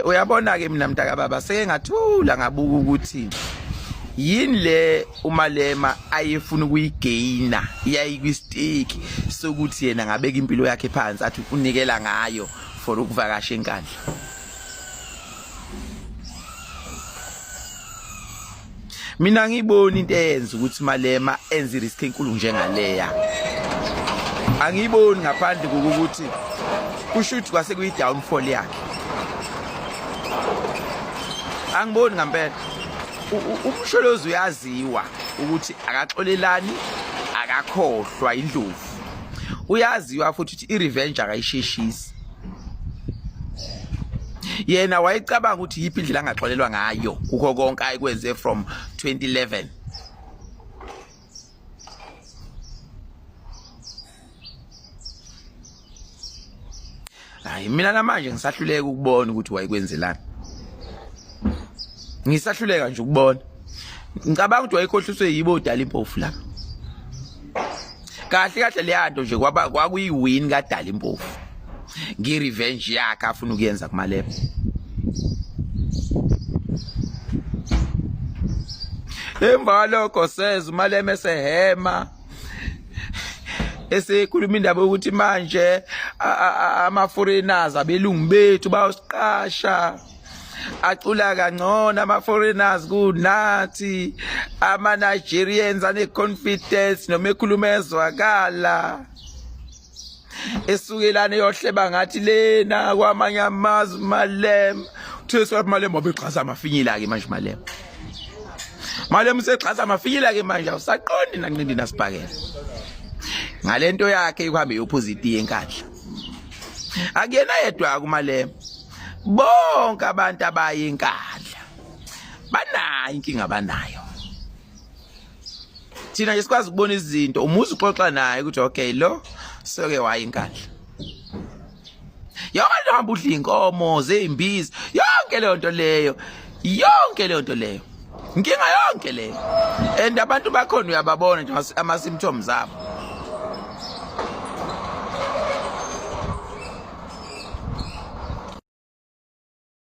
Uyabona ke mina mntaka baba seke ngathula ngabuka ukuthi yini le uMalema ayefuna ukuyigaina yayikwi-stake sokuthi yena ngabeka impilo yakhe phansi athi unikela ngayo for ukuvakasha eNkandla. Mina ngiboni into eyenza ukuthi Malema enze irisk enkulu njengaleya. Angiyiboni ngaphandle kokuthi kusho ukuthi kwase kuyi downfall yakhe. Angiboni ngempela. Umsholozi uyaziwa ukuthi akaxolelani akakhohlwa indlovu. Uyaziwa futhi ukuthi i-revenge akayisheshisi. Yena wayecabanga ukuthi yiphi indlela angaxolelwa ngayo kukho konke ayikwenze from 2011. Hayi mina namanje ngisahluleka ukubona ukuthi wayekwenzelani. Ngisahluleka nje ukubona. Ngicabanga ukuthi wayekhohliswe yibo odala impofu la. Kahle kahle leyanto nje kwaba kwakuyiwin kadala impofu. Ngi revenge yakhe afuna ukuyenza kuMalema. Emva kwalokho seza uMalema esehema esekhuluma indaba yokuthi manje ama-foreigners abelungu bethu bayosiqasha acula kangcono ama-foreigners kunathi ama-Nigerians ane-confidence noma ekhuluma ezwakala esukelana eyohleba ngathi lena kwamanye amazwe Malema uthe swathi Malema wabegxaza amafinyila ke manje Malema Malema usegxaza amafinyila ke manje awusaqondi nanqindi nasibhakela ngalento yakhe ukuhambe yophuza itiye eNkandla akuyena yedwa kuMalema bonke abantu abaye eNkandla banayo inkinga banayo thina nje sikwazi ukubona izinto umuzi uxoxa naye ukuthi okay lo soke waye inkandla yonke into hamba udla inkomo zeyimbizi yonke leyo nto leyo yonke leyo nto leyo inkinga yonke leyo and abantu bakhona uyababona nje ama symptoms abo.